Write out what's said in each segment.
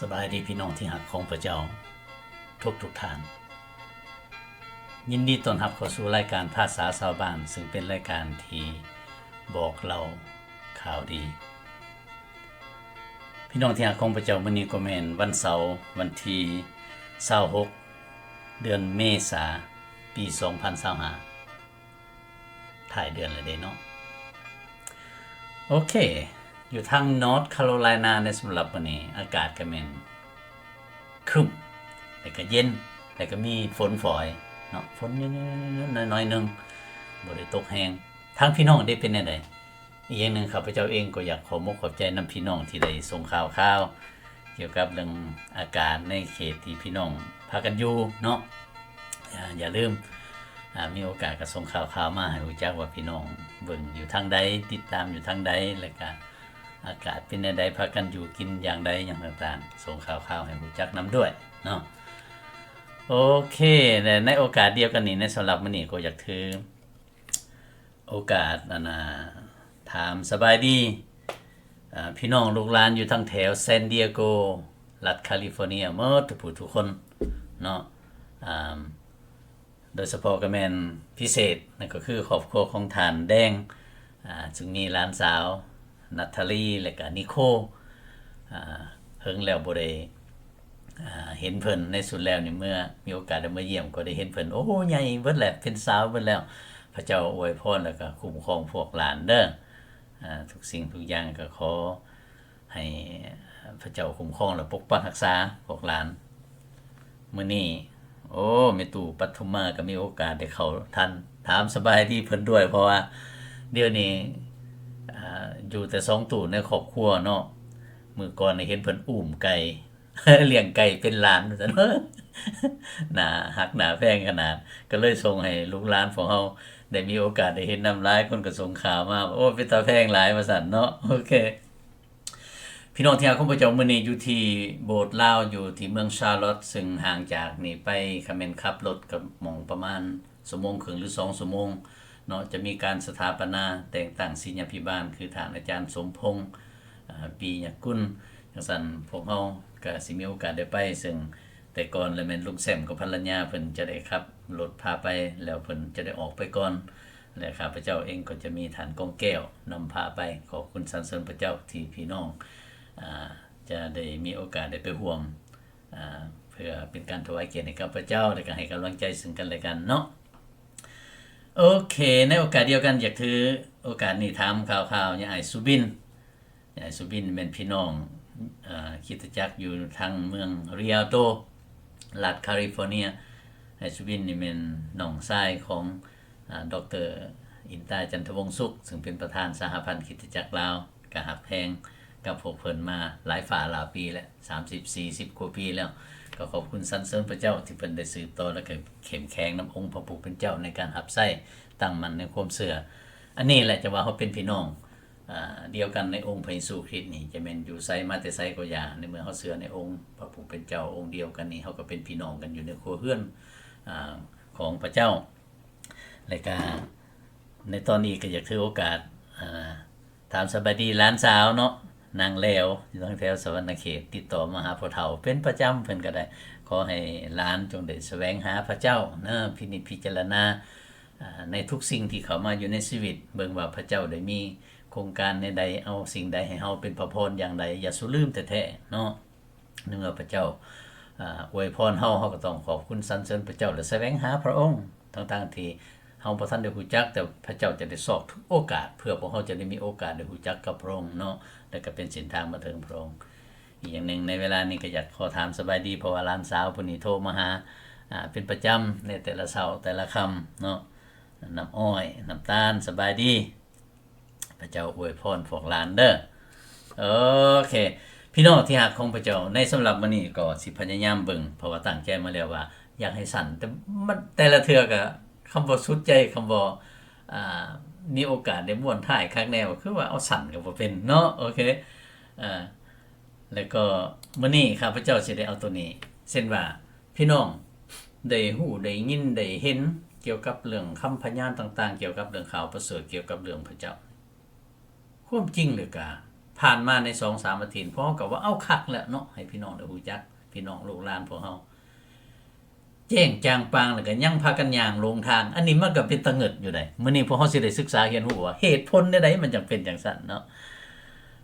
ສະບາຍດີພີ່ນ້ອງທີ່ຮັກຂອງພະເຈົ້າທຸກໆທ່ານ. ຍິນດີຕ້ອນຮັບເຂົ້າສູ່ລາຍການພາສາຊາວບ້ານ, ຊຶ່ງເປັນລາຍການທີ່ບອກເລົ່າຂ່າວດີ. ພີ່ນ້ອງທີ່ຮັກຂອງພະເຈົ້າ, ມື້ນີ້ກໍແມ່ນວັນເສົາ, ວັນທີຊາວຫົກ ເດືອນເມສາ ປີສອງພັນຊາວຫ້າ ທ້າຍເດືອນແລ້ວເດ້ເນາະ. ໂອເຄ, ຢູ່ທາງ North Carolina ໃນສຳລັບມື້ນີ້ ອາກາດກໍແມ່ນຄຶ້ມ ແລ້ວກໍເຢັນ ແລ້ວກໍມີຝົນຝອຍເນາະ, ຝົນນ້ອຍໆໜ້ອຍໆໜຶ່ງ, ບໍ່ໄດ້ຕົກແຮງ. ທາງພີ່ນ້ອງເດ ເປັນແນວໃດ? ອີກຢ່າງໜຶ່ງ ຂ້າພະເຈົ້າເອງກໍຢາກຂໍມົກຂອບໃຈນຳພີ່ນ້ອງທີ່ໄດ້ສົ່ງຂ່າວຄາວ ກ່ຽວກັບເລື່ອງອາກາດໃນເຂດທີ່ພີ່ນ້ອງພາກັນຢູ່ເນາະ. ຢ່າ ຢ່າລືມ ອາ ມີໂອກາດກໍສົ່ງຂ່າວຄາວມາໃຫ້ຮູ້ຈັກວ່າພີ່ນ້ອງເບິ່ງຢູ່ທາງໃດ, ຕິດຕາມຢູ່ທາງໃດ, ແລ້ວກະອາກາດເປັນແນວໃດ, ພາກັນຢູ່ກິນຢ່າງໃດ, ຫຍັງຕ່າງໆ, ສົ່ງຂ່າວຄາວໃຫ້ຮູ້ຈັກນຳດ້ວຍເນາະ. ໂອເຄ, ແລະ ໃນໂອກາດດຽວກັນນີ້, ໃນສຳລັບມື້ນີ້ກໍຢາກຖື ໂອກາດ ອັນນ່າ ຖາມສະບາຍດີ ອາ ພີ່ນ້ອງລູກຫຼານຢູ່ທາງແຖວ San Diego ລັດ California ໝົດທຸກຜູ້ທຸກຄົນເນາະ. ອາ ໂດຍສະເພາະກໍແມ່ນພິເສດ ນັ້ນກໍຄືຄອບຄົວຂອງທ່ານແດງ ອາ ຊຶ່ງມີຫຼານສາວ ນາທາລີ ແລະກະນິໂຄ. ອາ ເຫິງແລ້ວບໍ່ໄດ້ ອາ ເຫັນເພິ່ນໃນສຸດແລ້ວນີ້ ເມື່ອມີໂອກາດໄດ້ມາຢ້ຽມກໍໄດ້ເຫັນເພິ່ນ ໂອ້ ໃຫຍ່ເບິດແຫຼະ ເປັນສາວເບິດແລ້ວ. ພະເຈົ້າອວຍພອນ ແລ້ວກໍຄຸ້ມຄອງພວກຫຼານເດີ. ອາ ທຸກສິ່ງທຸກຢ່າງກໍຂໍໃຫ້ພະເຈົ້າຄຸ້ມຄອງ ແລະ ປົກປັກຮັກສາພວກຫຼານ. ມື້ນີ້ ໂອ້ ແມ່ຕູ້ປັດທຸມມາກໍມີໂອກາດໄດ້ເຂົ້າທັນ ຖາມສະບາຍດີເພິ່ນດ້ວຍ ເພາະວ່າດຽວນີ້ ອາ ຢູ່ແຕ່ສອງຕູ້ໃນຄອບຄົວເນາະ. ມື້ກ່ອນນີ້ເຫັນເພິ່ນອຸ້ມໄກ່ ລ້ຽງໄກ່ເປັນຫຼານວ່າຊັ້ນ ໜ້າຮັກໜ້າແພງຂະໜາດ ກໍເລີຍສົ່ງໃຫ້ລູກຫຼານພວກເຮົາໄດ້ມີໂອກາດໄດ້ເຫັນນຳ. ຫຼາຍຄົນກໍສົ່ງຂ່າວມາວ່າ ໂອ້ ເປັນຕາແພງຫຼາຍວ່າຊັ້ນເນາະ. ໂອເຄ ພີ່ນ້ອງທີ່ຮັກຂອງພະເຈົ້າ, ມື້ນີ້ຢູ່ທີ່ໂບດລາວ ຢູ່ທີ່ເມືອງ Charlotte ຊຶ່ງຫ່າງຈາກນີ້ໄປ ຄັນແມ່ນຂັບລົດກໍໝ່ອງປະມານ ຊົ່ວໂມງເຄິ່ງ ຫຼື ສອງຊົ່ວໂມງເນາະ. ຈະມີການສະຖາປະນາແຕ່ງຕັ້ງສິດຍາພິບານ ຄືທ່ານອາຈານສົມພົງ ອາ ປີຍະກຸນ. ຈັ່ງຊັ້ນ ພວກເຮົາກະຊິມີໂອກາດໄດ້ໄປ, ເຊິ່ງແຕ່ກ່ອນລະແມ່ນລຸງແຊມກັບພັນລະຍາເພິ່ນຈະໄດ້ຂັບລົດພາໄປ ແລ້ວເພິ່ນຈະໄດ້ອອກໄປກ່ອນ ແລະ ຂ້າພະເຈົ້າເອງກໍຈະມີທ່ານກອງແກ້ວນຳພາໄປ. ຂອບຄຸນສັນເສີນພະເຈົ້າທີ່ພີ່ນ້ອງ ອາ ຈະໄດ້ມີໂອກາດໄດ້ໄປຮ່ວມ ອາ ເພື່ອເປັນການຖວາຍກຽດໃຫ້ກັບພະເຈົ້າ ແລະ ກໍໃຫ້ກຳລັງໃຈເຊິ່ງກັນແລະກັນເນາະ. ໂອເຄ, ໃນໂອກາດດຽວກັນ ຢາກຖືໂອກາດນີ້ຖາມຂ່າວໆຍາອ້າຍສຸບິນ. ຍາອ້າຍສຸບິນແມ່ນພີ່ນ້ອງ ອາ ຄຣິສຕະຈັກຢູ່ທາງເມືອງ Rialto ລັດ California. ອ້າຍສຸບິນນີ້ແມ່ນນ້ອງຊາຍຂອງ ອາ ດອກເຕີ ອິນຕາ ຈັນທະວົງສຸກ ຊຶ່ງເປັນປະທານສະຫະພັນຄຣິສຕະຈັກລາວ. ກໍຮັກແພງກັບພວກເພິ່ນມາຫຼາຍຟ້າຫຼາຍປີແລ້ວ ສາມສິບ ສີ່ສິບກວ່າປີແລ້ວ. ກໍຂອບຄຸນສັນເສີນພະເຈົ້າທີ່ເພິ່ນໄດ້ສືບຕໍ່ ແລະ ກໍເຂັ້ມແຂງນຳອົງພະຜູ້ເປັນເຈົ້າໃນການຮັບໃຊ້, ຕັ້ງໝັ້ນໃນຄວາມເຊື່ອ. ອັນນີ້ແຫຼະຈະວ່າເຮົາເປັນພີ່ນ້ອງ ອາ ດຽວກັນໃນອົງພະເຢຊູຄຣິດນີ້, ຈະແມ່ນຢູ່ໃສມາແຕ່ໃສກໍຢ່າ, ໃນເມື່ອເຮົາເຊື່ອໃນອົງພະຜູ້ເປັນເຈົ້າອົງດຽວກັນນີ້, ເຮົາກໍເປັນພີ່ນ້ອງກັນຢູ່ໃນຄົວເຮືອນ ອາ ຂອງພະເຈົ້າ. ແລະກະໃນຕອນນີ້ກໍຢາກຖືໂອກາດ ອາ ຖາມສະບາຍດີຫຼານສາວເນາະ, ນາງແຫຼວ ຢູ່ທາງແຖວສະຫວັນນະເຂດ ຕິດຕໍ່ມາຫາພໍ່ເຖົ້າເປັນປະຈຳ, ເພິ່ນກໍໄດ້ຂໍໃຫ້ຫຼານຈົ່ງໄດ້ສະແຫວງຫາພະເຈົ້າເນາະ, ພິນິດພິຈາລະນາ ອາ ໃນທຸກສິ່ງທີ່ເຂົ້າມາຢູ່ໃນຊີວິດ, ເບິ່ງວ່າພະເຈົ້າໄດ້ມີໂຄງການແນວໃດ, ເອົາສິ່ງໃດໃຫ້ເຮົາເປັນພະພອນຢ່າງໃດ, ຢ່າສູ່ລືມແທ້ໆເນາະ. ໃນເມື່ອພະເຈົ້າ ອາ ອວຍພອນເຮົາ, ເຮົາກໍຕ້ອງຂອບຄຸນສັນເສີນພະເຈົ້າ ແລະ ສະແຫວງຫາພະອົງ ທັງໆທີ່ເຮົາບໍ່ທັນໄດ້ຮູ້ຈັກ, ແຕ່ພະເຈົ້າຈະໄດ້ຊອກທຸກໂອກາດ ເພື່ອພວກເຮົາຈະໄດ້ມີໂອກາດໄດ້ຮູ້ຈັກກັບພະອົງເນາະ ແລະ ກໍເປັນເສັ້ນທາງມາເຖິງພະອົງ. ອີກຢ່າງໜຶ່ງ ໃນເວລານີ້ກໍຢາກຂໍຖາມສະບາຍດີ ເພາະວ່າຫຼານສາວຜູ້ນີ້ໂທມາຫາ ອາ ເປັນປະຈຳໃນແຕ່ລະເຊົ້າແຕ່ລະຄ່ຳເນາະ. ນ້ຳອ້ອຍ ນ້ຳຕານ ສະບາຍດີ. ພະເຈົ້າອວຍພອນພວກຫຼານເດີ. ໂອເຄ ພີ່ນ້ອງທີ່ຮັກຂອງພະເຈົ້າ, ໃນສຳລັບມື້ນີ້ກໍຊິພະຍາຍາມເບິ່ງ, ເພາະວ່າຕັ້ງໃຈມາແລ້ວວ່າຢາກໃຫ້ສັ້ນ, ແຕ່ມັນແຕ່ລະເທື່ອກໍຄຳບໍ່ສຸດໃຈ, ຄຳບໍ່ ອ່າ ມີໂອກາດໄດ້ມ້ວນທ້າຍຄັກແນ່, ຄືວ່າເອົາສັ້ນກໍບໍ່ເປັນເນາະ. ໂອເຄ ເອີ ແລ້ວກໍມື້ນີ້ຂ້າພະເຈົ້າຊິໄດ້ເອົາໂຕນີ້, ເຊັ່ນວ່າ ພີ່ນ້ອງໄດ້ຮູ້ໄດ້ຍິນໄດ້ເຫັນກ່ຽວກັບເລື່ອງຄຳພະຍານຕ່າງໆ, ກ່ຽວກັບເລື່ອງຂ່າວປະເສີດ, ກ່ຽວກັບເລື່ອງພະເຈົ້າ. ຄວາມຈິງແລ້ວກະ ຜ່ານມາໃນສອງສາມອາທິດ ພວກເຮົາກໍວ່າ ເອົາ ຄັກແລ້ວເນາະ ໃຫ້ພີ່ນ້ອງໄດ້ຮູ້ຈັກ ພີ່ນ້ອງລູກຫຼານພວກເຮົາ ແຈ້ງຈາງປ່າງ ແລ້ວກໍຍັງພາກັນຍ່າງຫຼົງທາງ. ອັນນີ້ມັນກໍເປັນຕາງຶດຢູ່ໃດ໋. ມື້ນີ້ພວກເຮົາຊິໄດ້ສຶກສາຮຽນຮູ້ວ່າ ເຫດຜົນແນວໃດມັນຈັ່ງເປັນຈັ່ງຊັ້ນເນາະ.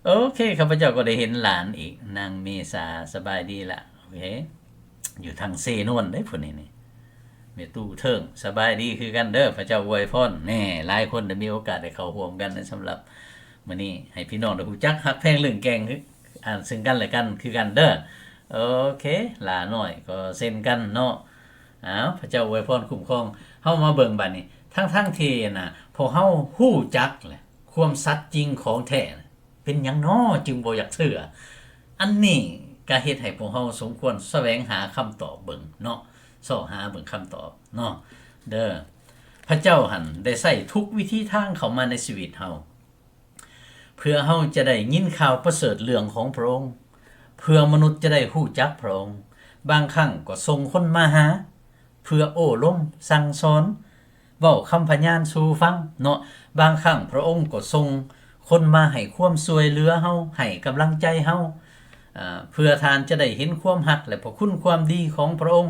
ໂອເຄ ຂ້າພະເຈົ້າກໍໄດ້ເຫັນຫຼານອີກ ນາງເມສາ ສະບາຍດີລະ. ໂອເຄ ຢູ່ທາງເຊນວນເດ້ຜູ້ນີ້ນີ້ ແມ່ຕູ້ເທິງ ສະບາຍດີຄືກັນເດີ ພະເຈົ້າອວຍພອນ. ແນ່ ຫຼາຍຄົນໄດ້ມີໂອກາດໄດ້ເຂົ້າຮ່ວມກັນໃນສຳລັບມື້ນີ້ ໃຫ້ພີ່ນ້ອງໄດ້ຮູ້ຈັກຮັກແພງເລື່ອງແກ່ງ ອ່າ ຊຶ່ງກັນແລະກັນຄືກັນເດີ. ໂອເຄ ຫຼ້ານ້ອຍກໍເຊັ່ນກັນເນາະ. ອ້າວ ພະເຈົ້າອວຍພອນຄຸ້ມຄອງ. ເຮົາມາເບິ່ງບາດນີ້ ທັງໆທີ່ນະ ພວກເຮົາຮູ້ຈັກແຫຼະ ຄວາມສັດຈິງຂອງແທ້ນະ ເປັນຫຍັງນໍຈຶ່ງບໍ່ຢາກເຊື່ອ? ອັນນີ້ກະເຮັດໃຫ້ພວກເຮົາສົມຄວນສະແຫວງຫາຄຳຕອບເບິ່ງເນາະ, ຊອກຫາເບິ່ງຄຳຕອບເນາະເດີ. ພະເຈົ້າຫັ້ນໄດ້ໃຊ້ທຸກວິທີທາງເຂົ້າມາໃນຊີວິດເຮົາ ເພື່ອເຮົາຈະໄດ້ຍິນຂ່າວປະເສີດເລື່ອງຂອງພະອົງ, ເພື່ອມະນຸດຈະໄດ້ຮູ້ຈັກພະອົງ. ບາງຄັ້ງກໍສົ່ງຄົນມາຫາ ເພື່ອໂອ້ລົມສັ່ງສອນ, ເວົ້າຄຳພະຍານສູ່ຟັງເນາະ. ບາງຄັ້ງພະອົງກໍສົ່ງຄົນມາໃຫ້ຄວາມຊ່ວຍເຫຼືອເຮົາ, ໃຫ້ກຳລັງໃຈເຮົາ, ເພື່ອທ່ານຈະໄດ້ເຫັນຄວາມຮັກ ແລະ ພະຄຸນຄວາມດີຂອງພະອົງ.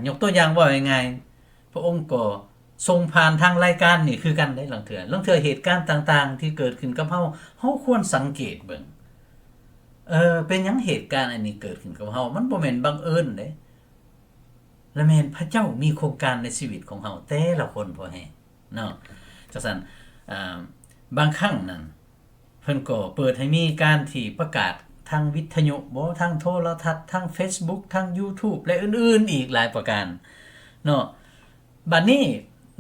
ຍົກຕົວຢ່າງເວົ້າງ່າຍໆ, ພະອົງກໍສົ່ງຜ່ານທາງລາຍການນີ້ຄືກັນເດ້. ລາງເທື່ອ, ລາງເທື່ອເຫດການຕ່າງໆທີ່ເກີດຂຶ້ນກັບເຮົາ, ເຮົາຄວນສັງເກດເບິ່ງ, ເອີ, ເປັນຫຍັງເຫດການອັນນີ້ເກີດຂຶ້ນກັບເຮົາ? ມັນບໍ່ແມ່ນບັງເອີນເດ້. ລະແມ່ນພະເຈົ້າມີໂຄງການໃນຊີວິດຂອງເຮົາແຕ່ລະຄົນ ພໍ່ແຮງເນາະ. ຈັ່ງຊັ້ນ ອາ ບາງຄັ້ງນັ້ນ ເພິ່ນກໍເປີດໃຫ້ມີການທີ່ປະກາດທາງວິທະຍຸບໍ, ທາງໂທລະທັດ, ທາງເຟສບຸກ, ທາງຢູທູບ ແລະ ອື່ນໆອີກຫຼາຍປະການເນາະ. ບັດນີ້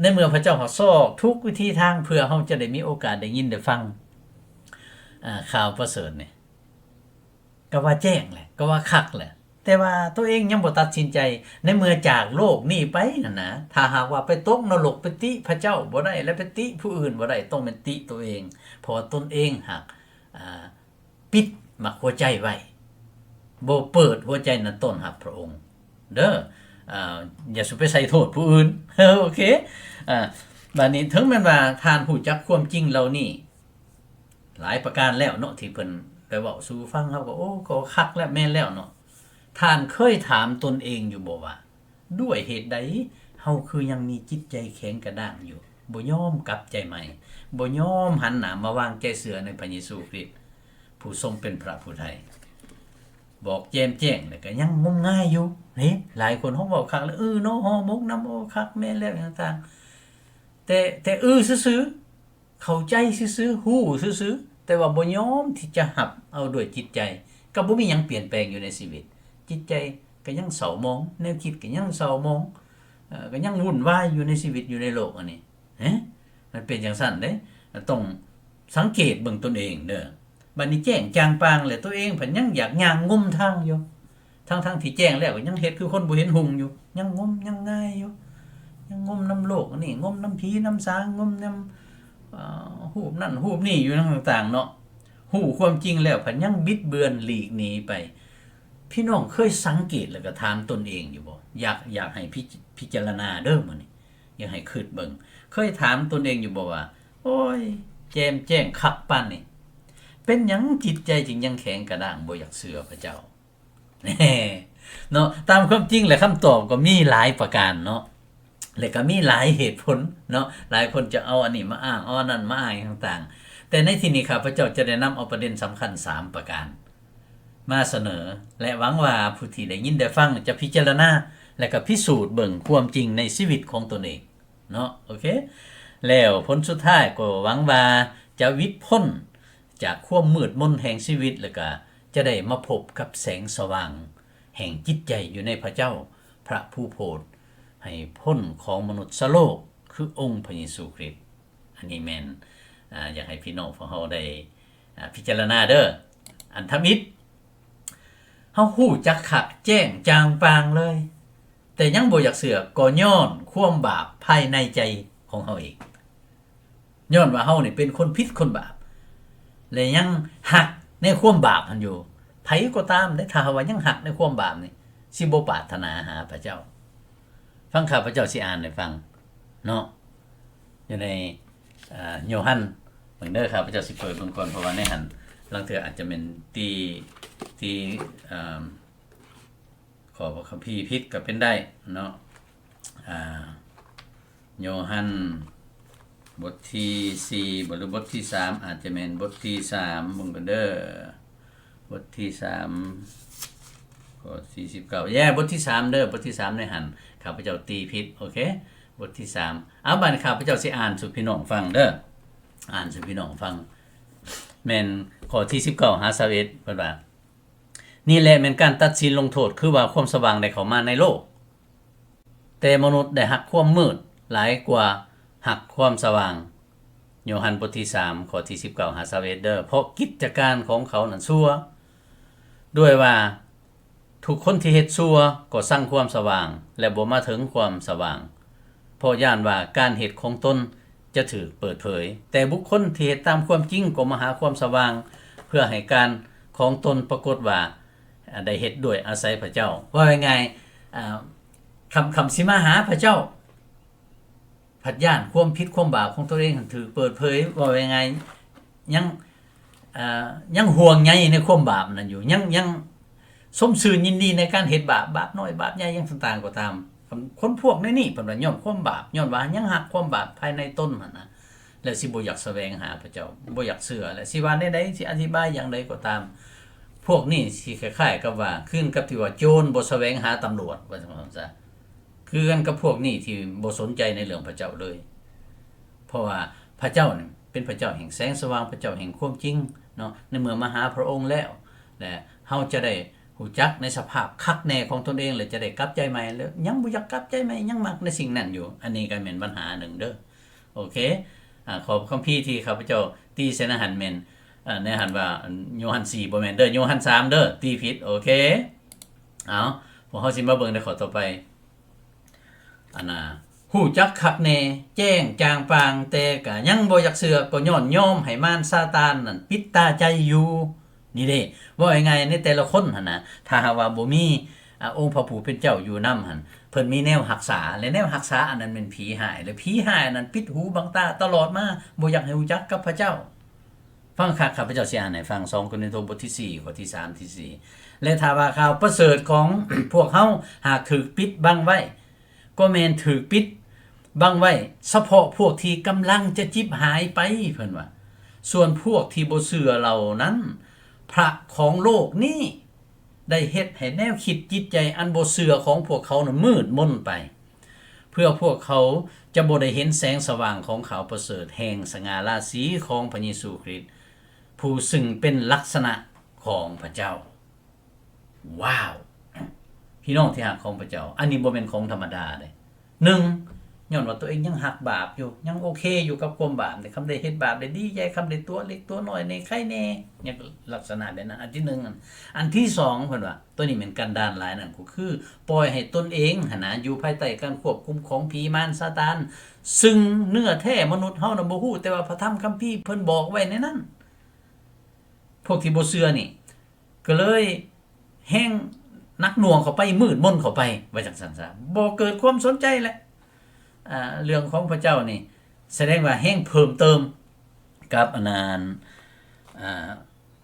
ໃນເມື່ອພະເຈົ້າເຮົາຊອກທຸກວິທີທາງ ເພື່ອເຮົາຈະໄດ້ມີໂອກາດໄດ້ຍິນໄດ້ຟັງ ອາ ຂ່າວປະເສີດນີ້ ກໍວ່າແຈ້ງແຫຼະ, ກໍວ່າຄັກແຫຼະ, ແຕ່ວ່າຕົວເອງຍັງບໍ່ຕັດສິນໃຈ. ໃນເມື່ອຈາກໂລກນີ້ໄປຫັ້ນນະ, ຖ້າຫາກວ່າໄປຕົກນະລົກ, ໄປຕິພະເຈົ້າບໍ່ໄດ້ ແລະ ໄປຕິຜູ້ອື່ນບໍ່ໄດ້, ຕ້ອງແມ່ນຕິຕົວເອງ, ເພາະວ່າຕົນເອງຫາກ ອາ ປິດໝາກຫົວໃຈໄວ້, ບໍ່ເປີດຫົວໃຈນັ້ນຕ້ອນຮັບພະອົງເດີ. ອາ ຢ່າສູ່ໄປໃສ່ໂທດຜູ້ອື່ນ. ໂອເຄ. ອາ ບາດນີ້ເຖິງແມ່ນວ່າທ່ານຮູ້ຈັກຄວາມຈິງເຫຼົ່ານີ້ ຫຼາຍປະການແລ້ວເນາະ ທີ່ເພິ່ນໄດ້ເວົ້າສູ່ຟັງ, ເຮົາກໍ ໂອ້ ກໍຄັກແລ້ວ ແມ່ນແລ້ວເນາະ. ທ່ານເຄີຍຖາມຕົນເອງຢູ່ບໍ່ວ່າ ດ້ວຍເຫດໃດເຮົາຄືຍັງມີຈິດໃຈແຂງກະດ້າງຢູ່, ບໍ່ຍອມກັບໃຈໃໝ່, ບໍ່ຍອມຫັນໜ້າມາວາງໃຈເຊື່ອໃນພະເຢຊູຄຣິດ ຜູ້ຊົງເປັນພະຜູ້ໄຖ່? ບອກແຈ່ມແຈ້ງແລ້ວກໍຍັງງົມງາຍຢູ່. ເຫັນຫຼາຍຄົນເຮົາເວົ້າຄັກແລ້ວ, ເອີເນາະ, ຫໍ່ໝົກນຳ, ໂອ້ ຄັກ ແມ່ນແລ້ວ ຫຍັງຕ່າງ, ແຕ່ ແຕ່ ເອີ ຊື່ໆ ເຂົ້າໃຈຊື່ໆ ຮູ້ຊື່ໆ ແຕ່ວ່າບໍ່ຍອມທີ່ຈະຮັບເອົາດ້ວຍຈິດໃຈ, ກໍບໍ່ມີຫຍັງປ່ຽນແປງຢູ່ໃນຊີວິດ. ຈິດໃຈກໍຍັງເສົ້າໝອງ, ແນວຄິດກໍຍັງເສົ້າໝອງ, ເອີ ກໍຍັງວຸ່ນວາຍຢູ່ໃນຊີວິດ ຢູ່ໃນໂລກອັນນີ້. ເອີ ມັນເປັນຈັ່ງຊັ້ນເດ້, ຕ້ອງສັງເກດເບິ່ງຕົນເອງເດີ. ບັດນີ້ແຈ້ງຈາງປ່າງແລ້ວ ຕົວເອງພັດຍັງຢາກຍ່າງງົມທາງຢູ່. ທັງໆທີ່ແຈ້ງແລ້ວກໍຍັງເຮັດຄືຄົນບໍ່ເຫັນຮຸ່ງຢູ່, ຍັງງົມຍັງງາຍຢູ່, ຍັງງົມນຳໂລກອັນນີ້, ງົມນຳຜີນຳສາງ, ງົມນຳ ເອີ ຮູບນັ້ນຮູບນີ້ຢູ່ ຫຍັງຕ່າງໆເນາະ. ຮູ້ຄວາມຈິງແລ້ວພັດຍັງບິດເບືອນຫຼີກໜີໄປ. ພີ່ນ້ອງເຄີຍສັງເກດແລ້ວກໍຖາມຕົນເອງຢູ່ບໍ່? ຢາກ ຢາກໃຫ້ພິ ພິຈາລະນາເດີມື້ນີ້, ຢາກໃຫ້ຄິດເບິ່ງ. ເຄີຍຖາມຕົນເອງຢູ່ບໍ່ວ່າ ໂອ້ຍ ແຈ່ມແຈ້ງຄັກປານນີ້, ເປັນຫຍັງຈິດໃຈຈຶ່ງຍັງແຂງກະດ້າງ ບໍ່ຢາກເຊື່ອພະເຈົ້າ? ເນາະ, ຕາມຄວາມຈິງແລ້ວຄຳຕອບກໍມີຫຼາຍປະການເນາະ ແລະກໍມີຫຼາຍເຫດຜົນເນາະ. ຫຼາຍຄົນຈະເອົາອັນນີ້ມາອ້າງ, ເອົາອັນນັ້ນມາອ້າງ ຫຍັງຕ່າງໆ, ແຕ່ໃນທີ່ນີ້ຂ້າພະເຈົ້າຈະໄດ້ນຳເອົາປະເດັນສຳຄັນສາມປະການມາສະເໜີ ແລະ ຫວັງວ່າຜູ້ທີ່ໄດ້ຍິນໄດ້ຟັງຈະພິຈາລະນາ ແລະກໍພິສູດເບິ່ງຄວາມຈິງໃນຊີວິດຂອງຕົນເອງ ເນາະ. ໂອເຄ ແລ້ວຜົນສຸດທ້າຍກໍຫວັງວ່າຈະຫວິດພົ້ນຈາກຄວາມມືດມົນແຫ່ງຊີວິດ ແລ້ວກະຈະໄດ້ມາພົບກັບແສງສະຫວ່າງແຫ່ງຈິດໃຈຢູ່ໃນພະເຈົ້າ ພະຜູ້ໂຜດໃຫ້ພົ້ນຂອງມະນຸດສະໂລກ ຄືອົງພະເຢຊູຄຣິດ. ອັນນີ້ແມ່ນ ອາ ຢາກໃຫ້ພີ່ນ້ອງພວກເຮົາໄດ້ ອາ ພິຈາລະນາເດີ. ອັນທຳອິດ ເຮົາຮູ້ຈັກຄັກແຈ້ງຈາງປ່າງເລີຍ ແຕ່ຍັງບໍ່ຢາກເຊື່ອ ກໍຍ້ອນຄວາມບາບພາຍໃນໃຈຂອງເຮົາເອງ, ຍ້ອນວ່າເຮົານີ້ເປັນຄົນຜິດຄົນບາບ ແລະ ຍັງຮັກໃນຄວາມບາບຫັ້ນຢູ່. ໃຜກໍຕາມເດ້ ຖ້າຫາກວ່າຍັງຮັກໃນຄວາມບາບນີ້ ຊິບໍ່ປາດຖະໜາຫາພະເຈົ້າ. ຟັງ ຂ້າພະເຈົ້າຊິອ່ານໃຫ້ຟັງເນາະ ຢູ່ໃນ ອາ ໂຍຮັນ ເບິ່ງເດີ, ຂ້າພະເຈົ້າຊິເປີດເບິ່ງກ່ອນ ເພາະວ່າໃນຫັ້ນ ລາງເທື່ອອາດຈະແມ່ນຕີ ຕີ ເອີ່ມ ຂໍ້ພະຄຳພີຜິດກໍເປັນໄດ້ເນາະ. ອ່າ ໂຍຮັນບົດທີສີ່ບໍ ຫຼືບົດທີສາມ ອາດຈະແມ່ນບົດທີສາມ ເບິ່ງກັນເດີ ບົດທີສາມ ຂໍ້ສີ່ສິບເກົ້າ ແຢ້ ບົດທີສາມເດີ ບົດທີສາມໃນຫັ້ນ ຂ້າພະເຈົ້າຕີຜິດ ໂອເຄ ບົດທີສາມ. ເອົາ ບາດນີ້ຂ້າພະເຈົ້າຊິອ່ານສູ່ພີ່ນ້ອງຟັງເດີ ອ່ານສູ່ພີ່ນ້ອງຟັງ ແມ່ນຂໍ້ທີສິບເກົ້າຫາຊາວເອັດ ເພິ່ນວ່າ ນີ້ແຫຼະແມ່ນການຕັດສິນລົງໂທດ ຄືວ່າຄວາມສະຫວ່າງໄດ້ເຂົ້າມາໃນໂລກ ແຕ່ມະນຸດໄດ້ຮັກຄວາມມືດຫຼາຍກວ່າຮັກຄວາມສະຫວ່າງ. ໂຍຮັນບົດທີສາມ ຂໍ້ທີສິບເກົ້າຫາຊາວເອັດເດີ ເພາະກິດຈະການຂອງເຂົານັ້ນຊົ່ວ ດ້ວຍວ່າທຸກຄົນທີ່ເຮັດຊົ່ວກໍຊັງຄວາມສະຫວ່າງ ແລະ ບໍ່ມາເຖິງຄວາມສະຫວ່າງ ເພາະຢ້ານວ່າການເຮັດຂອງຕົນຈະຖືກເປີດເຜີຍ. ແຕ່ບຸກຄົນທີ່ເຮັດຕາມຄວາມຈິງກໍມາຫາຄວາມສະຫວ່າງ ເພື່ອໃຫ້ການຂອງຕົນປາກົດວ່າ ໄດ້ເຮັດດ້ວຍອາໄສພະເຈົ້າ. ເວົ້າງ່າຍໆ ອາ ຄຳ ຄຳຊິມາຫາພະເຈົ້າ ພັດຢ້ານຄວາມຜິດຄວາມບາບຂອງຕົນເອງຫັ້ນຖືກເປີດເຜີຍ. ເວົ້າງ່າຍໆ ຍັງ ເອີ່ ຍັງຫ່ວງໃຍໃນຄວາມບາບນັ້ນຢູ່ ຍັງ ຍັງຊົມຊື່ນຍິນດີໃນການເຮັດບາບ ບາບນ້ອຍບາບໃຫຍ່ຫຍັງຕ່າງໆກໍຕາມ. ຄົນພວກໃນນີ້ເພິ່ນວ່າຍ້ອນຄວາມບາບ ຍ້ອນວ່າຍັງຮັກຄວາມບາບພາຍໃນຕົນຫັ້ນນະ ແລ້ວຊິບໍ່ຢາກສະແຫວງຫາພະເຈົ້າ ບໍ່ຢາກເຊື່ອ ແລ້ວຊິວ່າແນວໃດ ຊິອະທິບາຍຢ່າງໃດກໍຕາມ ພວກນີ້ຊິຄ້າຍໆກັບວ່າ ຄືກັນກັບທີ່ວ່າໂຈນບໍ່ສະແຫວງຫາຕຳຫຼວດ ວ່າຊັ້ນຊະ ຄືກັນກັບພວກນີ້ທີ່ບໍ່ສົນໃຈໃນເລື່ອງພະເຈົ້າເລີຍ ເພາະວ່າພະເຈົ້ານີ້ເປັນພະເຈົ້າແຫ່ງແສງສະຫວ່າງ ພະເຈົ້າແຫ່ງຄວາມຈິງເນາະ. ໃນເມື່ອມາຫາພະອົງແລ້ວ ແລະ ເຮົາຈະໄດ້ຮູ້ຈັກໃນສະພາບຄັກແນ່ຂອງຕົນເອງ ແລະ ຈະໄດ້ກັບໃຈໃໝ່ ແລ້ວຍັງບໍ່ຢາກກັບໃຈໃໝ່ ຍັງມັກໃນສິ່ງນັ້ນຢູ່. ອັນນີ້ກໍແມ່ນບັນຫາໜຶ່ງເດີ. ໂອເຄ ອາ ຂໍ້ຄຳພີທີ່ຂ້າພະເຈົ້າຕີໃສ່ໃນຫັ້ນແມ່ນ ອາ ໃນຫັ້ນວ່າ ໂຍຮັນສີ່ ບໍ່ແມ່ນເດີ ໂຍຮັນສາມເດີ ຕີຜິດ. ໂອເຄ ເອົາ ພວກເຮົາຊິມາເບິ່ງໃນຂໍ້ຕໍ່ໄປ. ອັນນ່າ ຮູ້ຈັກຄັກແນ່ ແຈ້ງຈາງປ່າງ ແຕ່ກະຍັງບໍ່ຢາກເຊື່ອ ກໍຍ້ອນຍອມໃຫ້ມານຊາຕານນັ້ນປິດຕາໃຈຢູ່. ນີ້ເດ້ ເວົ້າງ່າຍໆ ໃນແຕ່ລະຄົນຫັ້ນນະ ຖ້າຫາກວ່າບໍ່ມີ ອາ ອົງພະຜູ້ເປັນເຈົ້າຢູ່ນຳຫັ້ນ ເພິ່ນມີແນວຮັກສາ ແລະ ແນວຮັກສາອັນນັ້ນແມ່ນຜີຮ້າຍ ແລະ ຜີຮ້າຍອັນນັ້ນປິດຫູບັງຕາຕະຫຼອດມາ ບໍ່ຢາກໃຫ້ຮູ້ຈັກກັບພະເຈົ້າ. ຟັງຄັກ ຂ້າພະເຈົ້າຊິອ່ານໃຫ້ຟັງ ສອງໂກລິນໂທ ບົດທີສີ່ ຂໍ້ທີສາມ ທີສີ່ ແລະ ຖ້າວ່າຂ່າວປະເສີດຂອງພວກເຮົາຫາກຖືກປິດບັງໄວ້ ກໍແມ່ນຖືກປິດບັງໄວ້ສະເພາະພວກທີ່ກຳລັງຈະຈິບຫາຍໄປ ເພິ່ນວ່າ ສ່ວນພວກທີ່ບໍ່ເຊື່ອເຫຼົ່ານັ້ນ ພະຂອງໂລກນີ້ໄດ້ເຮັດໃຫ້ແນວຄິດຈິດໃຈອັນບໍ່ເຊື່ອຂອງພວກເຂົານັ້ນມືດມົນໄປ ເພື່ອພວກເຂົາຈະບໍ່ໄດ້ເຫັນແສງສະຫວ່າງຂອງຂ່າວປະເສີດແຫ່ງສະຫງ່າລາສີຂອງພະເຢຊູຄຣິດ ຜູ້ຊຶ່ງເປັນລັກສະນະຂອງພະເຈົ້າ. ວ້າວ ພີ່ນ້ອງທີ່ຮັກຂອງພະເຈົ້າ ອັນນີ້ບໍ່ແມ່ນຂອງທຳມະດາເດ້. ໜຶ່ງ ຍ້ອນວ່າຕົວເອງຍັງຮັກບາບຢູ່ ຍັງໂອເຄຢູ່ກັບຄວາມບາບນີ້ ຄຳໄດ້ເຮັດບາບໄດ້ດີໃຈ ຄຳໄດ້ຕົວເລັກຕົວນ້ອຍແດ່ ໄຄແດ່ ຍັງລັກສະນະແບບນັ້ນ. ອັນທີໜຶ່ງ ອັນທີສອງ ເພິ່ນວ່າ ຕົວນີ້ແມ່ນກັນດານຫຼາຍນັ້ນ ກໍຄືປ່ອຍໃຫ້ຕົນເອງຫັ້ນນະ ຢູ່ພາຍໃຕ້ການຄວບຄຸມຂອງຜີມານຊາຕານ ຊຶ່ງເນື້ອແທ້ມະນຸດເຮົານະບໍ່ຮູ້ ແຕ່ວ່າພະທຳຄຳພີເພິ່ນບອກໄວ້ໃນນັ້ນ. ພວກທີ່ບໍ່ເຊື່ອນີ້ ກໍເລີຍແຮ່ງໜັກໜ່ວງເຂົ້າໄປ ມືດມົນເຂົ້າໄປ ວ່າຈັ່ງຊັ້ນຊະ ບໍ່ເກີດຄວາມສົນໃຈແຫຼະ. ອາ ເລື່ອງຂອງພະເຈົ້ານີ້ ສະແດງວ່າແຮ່ງເພີ່ມເຕີມກັບອັນນັ້ນ ອາ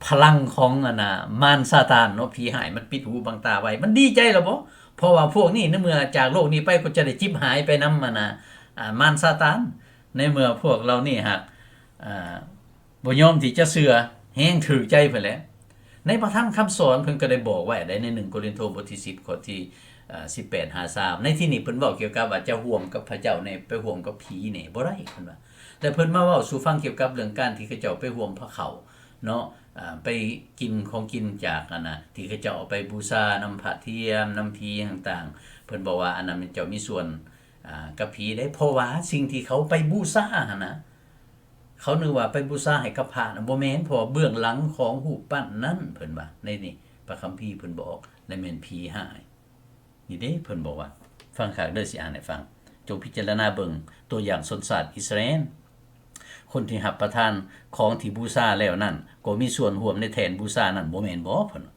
ພະລັງຂອງອັນນ່າ ມານຊາຕານເນາະ ຜີຮ້າຍມັນປິດຫູບັງຕາໄວ້ ມັນດີໃຈແລ້ວບໍ? ເພາະວ່າພວກນີ້ໃນເມື່ອຈາກໂລກນີ້ໄປ ກໍຈະໄດ້ຈິບຫາຍໄປນຳອັນນ່າ ອາ ມານຊາຕານ. ໃນເມື່ອພວກເຫຼົ່ານີ້ຫາກ ອາ ບໍ່ຍອມທີ່ຈະເຊື່ອ ແຮ່ງຖືກໃຈເພິ່ນແຫຼະ. ໃນພະທຳຄຳສອນເພິ່ນກໍໄດ້ບອກໄວ້ໃດ໋ ໃນໜຶ່ງໂກລິນໂທ ບົດທີສິບ ຂໍ້ທີ ເອີ່ ສິບແປດຫາຊາວ ໃນທີ່ນີ້ເພິ່ນເວົ້າກ່ຽວກັບວ່າຈະຮ່ວມກັບພະເຈົ້າແດ່ ໄປຮ່ວມກັບຜີແດ່ ບໍ່ໄດ້ ເພິ່ນວ່າ. ແລະ ເພິ່ນມາເວົ້າສູ່ຟັງກ່ຽວກັບເລື່ອງການທີ່ເຂົາເຈົ້າໄປຮ່ວມພະເຂົ້າເນາະ ອາ ໄປກິນຂອງກິນຈາກອັນນ່າ ທີ່ເຂົາເຈົ້າເອົາໄປບູຊານຳພະທຽມ ນຳຜີຕ່າງໆ ເພິ່ນບອກວ່າອັນນັ້ນແມ່ນເຈົ້າມີສ່ວນ ອາ ກັບຜີເດ້ ເພາະວ່າສິ່ງທີ່ເຂົາໄປບູຊາຫັ້ນນະ ເຂົານຶກວ່າໄປບູຊາໃຫ້ກັບພະນະ ບໍ່ແມ່ນ ເພາະວ່າເບື້ອງຫຼັງຂອງຮູບປັ້ນນັ້ນ ເພິ່ນວ່າ ໃນນີ້ພະຄຳພີເພິ່ນບອກ ແລະ ແມ່ນຜີຮ້າຍ. ນີ້ເດ້ ເພິ່ນບອກວ່າ ຟັງຄັກເດີ ຊິອ່ານໃຫ້ຟັງ ຈົ່ງພິຈາລະນາເບິ່ງຕົວຢ່າງຊົນຊາດອິດສະຣາເອນ ຄົນທີ່ຮັບປະທານຂອງທີ່ບູຊາແລ້ວນັ້ນ ກໍມີສ່ວນຮ່ວມໃນແທ່ນບູຊານັ້ນ ບໍ່ແມ່ນບໍ? ເພິ່ນວ່າ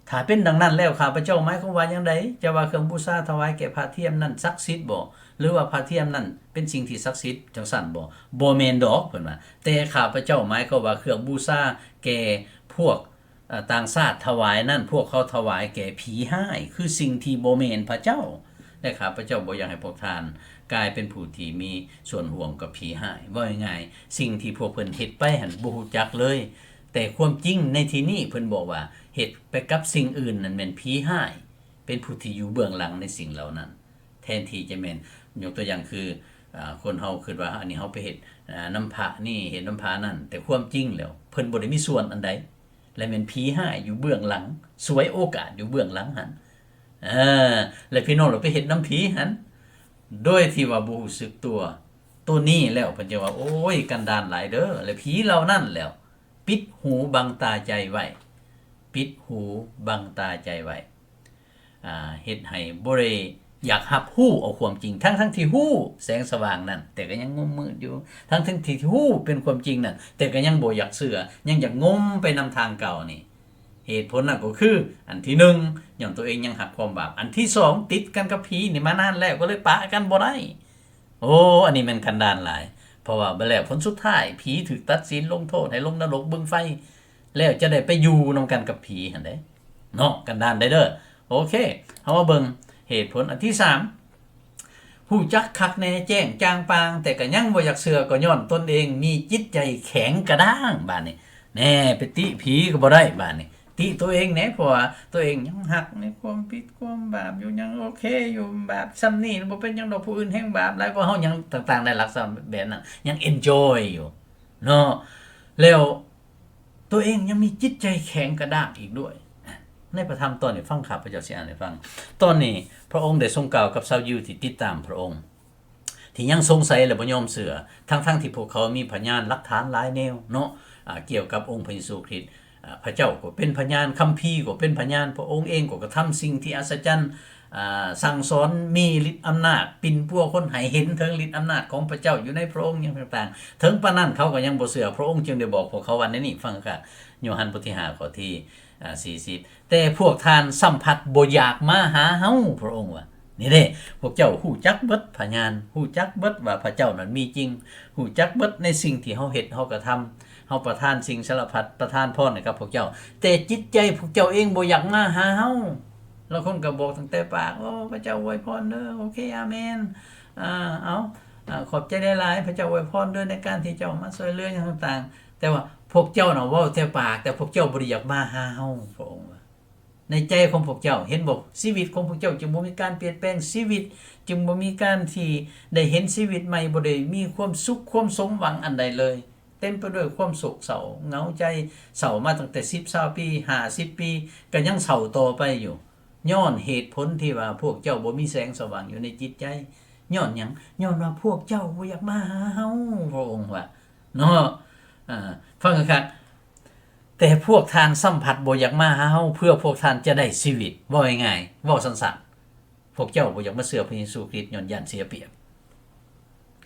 ຖ້າເປັນດັ່ງນັ້ນແລ້ວ ຂ້າພະເຈົ້າໝາຍຄວາມວ່າຢ່າງໃດ? ຈະວ່າເຄື່ອງບູຊາຖວາຍແກ່ພະທຽມນັ້ນສັກສິດບໍ່? ຫຼືວ່າພະທຽມນັ້ນເປັນສິ່ງທີ່ສັກສິດຈັ່ງຊັ້ນບໍ່? ບໍ່ແມ່ນດອກ ເພິ່ນວ່າ, ແຕ່ຂ້າພະເຈົ້າໝາຍຄວາມວ່າເຄື່ອງບູຊາແກ່ພວກ ເອີ່ ຕ່າງຊາດຖວາຍນັ້ນ ພວກເຂົາຖວາຍແກ່ຜີຮ້າຍ ຄືສິ່ງທີ່ບໍ່ແມ່ນພະເຈົ້າ ແລະ ຂ້າພະເຈົ້າບໍ່ຢາກໃຫ້ພວກທ່ານກາຍເປັນຜູ້ທີ່ມີສ່ວນຮ່ວມກັບຜີຮ້າຍ. ເວົ້າງ່າຍໆ ສິ່ງທີ່ພວກເພິ່ນເຮັດໄປຫັ້ນບໍ່ຮູ້ຈັກເລີຍ, ແຕ່ຄວາມຈິງໃນທີ່ນີ້ເພິ່ນບອກວ່າ ເຮັດໄປກັບສິ່ງອື່ນນັ້ນແມ່ນຜີຮ້າຍ ເປັນຜູ້ທີ່ຢູ່ເບື້ອງຫຼັງໃນສິ່ງເຫຼົ່ານັ້ນ. ແທນທີ່ຈະແມ່ນ ຍົກຕົວຢ່າງຄື ອາ ຄົນເຮົາຄິດວ່າ ອັນນີ້ເຮົາໄປເຮັດ ອາ ນຳພະນີ້ ເຮັດນຳພະນັ້ນ, ແຕ່ຄວາມຈິງແລ້ວເພິ່ນບໍ່ໄດ້ມີສ່ວນອັນໃດ ແລະ ແມ່ນຜີຮ້າຍຢູ່ເບື້ອງຫຼັງ ສວຍໂອກາດຢູ່ເບື້ອງຫຼັງຫັ້ນ. ເອີ ແລະ ພີ່ນ້ອງລະໄປເຮັດນຳຜີຫັ້ນ ໂດຍທີ່ວ່າບໍ່ຮູ້ສຶກຕົວ. ໂຕນີ້ແລ້ວເພິ່ນຈະວ່າ ໂອ້ຍ ກັນດານຫຼາຍເດີ. ແລະ ຜີເຫຼົ່ານັ້ນແລ້ວ ປິດຫູບັງຕາໃຈໄວ້ ປິດຫູບັງຕາໃຈໄວ້. ອ່າ ເຮັດໃຫ້ບໍ່ໄດ້ຢາກຮັບຮູ້ເອົາຄວາມຈິງ ທັງໆທີ່ຮູ້ແສງສະຫວ່າງນັ້ນ ແຕ່ກໍຍັງງຸ້ມມືດຢູ່, ທັງໆທີ່ຮູ້ເປັນຄວາມຈິງນັ້ນ ແຕ່ກໍຍັງບໍ່ຢາກເຊື່ອ, ຍັງຢາກງົມໄປນຳທາງເກົ່ານີ້. ເຫດຜົນນັ້ນກໍຄື ອັນທີໜຶ່ງ ຍ້ອນຕົວເອງຍັງຮັກຄວາມບາບ, ອັນທີສອງ ຕິດກັນກັບຜີນີ້ມານານແລ້ວ ກໍເລີຍປະກັນບໍ່ໄດ້. ໂອ້ ອັນນີ້ແມ່ນກັນດານຫຼາຍ, ເພາະວ່າບາດແລ້ວຜົນສຸດທ້າຍ ຜີຖືກຕັດສິນລົງໂທດໃຫ້ລົງນະລົກບຶງໄຟ ແລ້ວຈະໄດ້ໄປຢູ່ນຳກັນກັບຜີຫັ້ນເດ້ເນາະ, ກັນດານໄດ້ເດີ. ໂອເຄ ເຮົາມາເບິ່ງເຫດຜົນອັນທີສາມ ຮູ້ຈັກຄັກແນ່ແຈ້ງຈາງປ່າງ ແຕ່ກໍຍັງບໍ່ຢາກເຊື່ອ ກໍຍ້ອນຕົນເອງມີຈິດໃຈແຂງກະດ້າງ. ບາດນີ້ແນ່ ໄປຕິຜີກໍບໍ່ໄດ້ ບາດນີ້ ຕິຕົວເອງແດ່ ເພາະວ່າຕົວເອງຍັງຮັກໃນຄວາມຜິດຄວາມບາບຢູ່ ຍັງໂອເຄຢູ່, ບາບຊ່ຳນີ້ບໍ່ເປັນຫຍັງດອກ, ຜູ້ອື່ນແຮ່ງບາບຫຼາຍກວ່າເຮົາ ຫຍັງຕ່າງໆ ໄດ້ລັກສະນະແບບນັ້ນ ຍັງເອັນຈອຍຢູ່ເນາະ. ແລ້ວຕົວເອງຍັງມີຈິດໃຈແຂງກະດ້າງອີກດ້ວຍ. ໃນພະທຳຕອນນີ້ ຟັງ ຂ້າພະເຈົ້າຊິອ່ານໃຫ້ຟັງ. ຕອນນີ້ພະອົງໄດ້ຊົງກ່າວກັບຊາວຢິວທີ່ຕິດຕາມພະອົງ ທີ່ຍັງສົງໄສ ແລະ ບໍ່ຍອມເຊື່ອ, ທັງໆທີ່ພວກເຂົາມີພະຍານຫຼັກຖານຫຼາຍແນວເນາະ ອາ ກ່ຽວກັບອົງພະເຢຊູຄຣິດ. ອາ ພະເຈົ້າກໍເປັນພະຍານ, ຄຳພີກໍເປັນພະຍານ, ພະອົງເອງກໍກະທຳສິ່ງທີ່ອັດສະຈັນ, ອາ ສັ່ງສອນ, ມີລິດອຳນາດ, ປິ່ນປົວຄົນໃຫ້ເຫັນເຖິງລິດອຳນາດຂອງພະເຈົ້າຢູ່ໃນພະອົງ ຫຍັງຕ່າງໆ. ເຖິງປານນັ້ນເຂົາກໍຍັງບໍ່ເຊື່ອ, ພະອົງຈຶ່ງໄດ້ບອກພວກເຂົາວ່າແນວນີ້, ຟັງຄັກ, ໂຍຮັນບົດທີຫ້າ ຂໍ້ທີ ອາ ສີ່ສິບ ແຕ່ພວກທ່ານຊ່ຳພັດບໍ່ຢາກມາຫາເຮົາ, ພະອົງວ່າ. ນີ້ເດ້ ພວກເຈົ້າຮູ້ຈັກເບິດພະຍານ, ຮູ້ຈັກເບິດວ່າພະເຈົ້ານັ້ນມີຈິງ, ຮູ້ຈັກເບິດໃນສິ່ງທີ່ເຮົາເຮັດເຮົາກະທຳ, ເຮົາປະທານສິ່ງສາລະພັດ, ປະທານພອນໃຫ້ກັບພວກເຈົ້າ, ແຕ່ຈິດໃຈພວກເຈົ້າເອງບໍ່ຢາກມາຫາເຮົາ. ລາງຄົນກໍບອກຕັ້ງແຕ່ປາກ, ໂອ້ ພະເຈົ້າອວຍພອນເດີ, ໂອເຄ ອາເມນ, ອາ ເອົາ ອາ ຂອບໃຈຫຼາຍໆ, ພະເຈົ້າອວຍພອນເດີ ໃນການທີ່ເຈົ້າມາຊ່ວຍເຫຼືອຫຍັງຕ່າງໆ. ແຕ່ວ່າພວກເຈົ້ານະເວົ້າແຕ່ປາກ, ແຕ່ພວກເຈົ້າບໍ່ໄດ້ຢາກມາຫາເຮົາ, ພະອົງວ່າ. ໃນໃຈຂອງພວກເຈົ້າ ເຫັນບໍ່? ຊີວິດຂອງພວກເຈົ້າຈຶ່ງບໍ່ມີການປ່ຽນແປງ, ຊີວິດຈຶ່ງບໍ່ມີການທີ່ໄດ້ເຫັນຊີວິດໃໝ່, ບໍ່ໄດ້ມີຄວາມສຸກຄວາມສົມຫວັງອັນໃດເລີຍ, ເຕັມໄປດ້ວຍຄວາມໂສກເສົ້າ ເຫງົາໃຈ, ເສົ້າມາຕັ້ງແຕ່ສິບ ຊາວປີ ຫ້າສິບປີ ກໍຍັງເສົ້າຕໍ່ໄປຢູ່. ຍ້ອນເຫດຜົນທີ່ວ່າພວກເຈົ້າບໍ່ມີແສງສະຫວ່າງຢູ່ໃນຈິດໃຈ. ຍ້ອນຫຍັງ? ຍ້ອນວ່າພວກເຈົ້າບໍ່ຢາກມາຫາເຮົາ, ພະອົງວ່າເນາະ. ອາ ຟັງຄັກໆ. ແຕ່ພວກທ່ານຊ່ຳພັດບໍ່ຢາກມາຫາເຮົາ ເພື່ອພວກທ່ານຈະໄດ້ຊີວິດ. ເວົ້າງ່າຍໆ ເວົ້າສັ້ນໆ ພວກເຈົ້າບໍ່ຢາກມາເຊື່ອພະເຢຊູຄຣິດ ຍ້ອນຢ້ານເສຍປຽບ,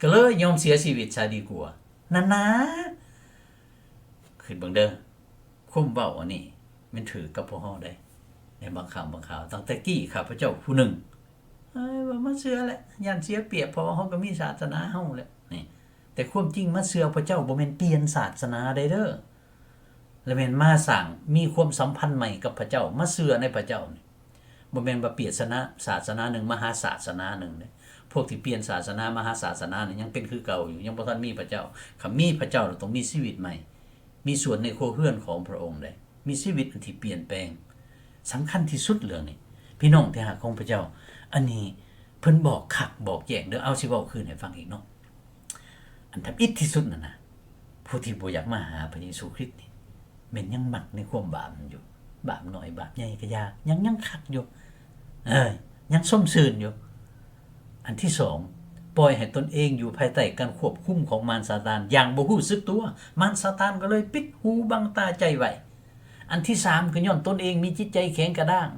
ກໍເລີຍຍອມເສຍຊີວິດຊະດີກວ່າ. ນັ້ນນາ ຄິດເບິ່ງເດີ, ຄວາມເວົ້າອັນນີ້ແມ່ນຖືກກັບພວກເຮົາເດ້. ໃນບາງຄັ້ງບາງຄາວ ຕັ້ງແຕ່ກີ້ຂ້າພະເຈົ້າຜູ້ໜຶ່ງ ເອີ ວ່າມາເຊື່ອແຫຼະ ຢ້ານເສຍປຽບ ເພາະວ່າເຮົາກໍມີສາສະໜາເຮົາແຫຼະ ນີ້. ແຕ່ຄວາມຈິງມາເຊື່ອພະເຈົ້າບໍ່ແມ່ນປ່ຽນສາສະໜາໃດເດີ, ແລະ ແມ່ນມາສ້າງ ມີຄວາມສຳພັນໃໝ່ກັບພະເຈົ້າ, ມາເຊື່ອໃນພະເຈົ້ານີ້. ບໍ່ແມ່ນວ່າປ່ຽນສາສະໜາ ສາສະໜາໜຶ່ງມາຫາສາສະໜາໜຶ່ງເດ້. ພວກທີ່ປ່ຽນສາສະໜາມາຫາສາສະໜານີ້ ຍັງເປັນຄືເກົ່າຢູ່, ຍັງບໍ່ທັນມີພະເຈົ້າ. ຄັນມີພະເຈົ້າ ຕ້ອງມີຊີວິດໃໝ່, ມີສ່ວນໃນຄົວເຮືອນຂອງພະອົງເດ້, ມີຊີວິດອັນທີ່ປ່ຽນແປງ. ສຳຄັນທີ່ສຸດເລື່ອງນີ້ ພີ່ນ້ອງທີ່ຮັກຂອງພະເຈົ້າ, ອັນນີ້ເພິ່ນບອກຄັກບອກແຈ້ງເດີ. ເອົາ ຊິເວົ້າຄືນໃຫ້ຟັງອີກເນາະ. ອັນທຳອິດທີ່ສຸດນັ້ນນະ ຜູ້ທີ່ບໍ່ຢາກມາຫາພະເຢຊູຄຣິດນີ້ ແມ່ນຍັງມັກໃນຄວາມບາບນັ້ນຢູ່, ບາບນ້ອຍບາບໃຫຍ່ກໍຢ່າ, ຍັງ ຍັງຄັກຢູ່, ເອີ ຍັງຊົມຊື່ນຢູ່. ອັນທີສອງ ປ່ອຍໃຫ້ຕົນເອງຢູ່ພາຍໃຕ້ການຄວບຄຸມຂອງມານຊາຕານຢ່າງບໍ່ຮູ້ສຶກຕົວ. ມານຊາຕານກໍເລີຍປິດຫູບັງຕາໃຈໄວ້. ອັນທີສາມ ກໍຍ້ອນຕົນເອງມີຈິດໃຈແຂງກະດ້າງ,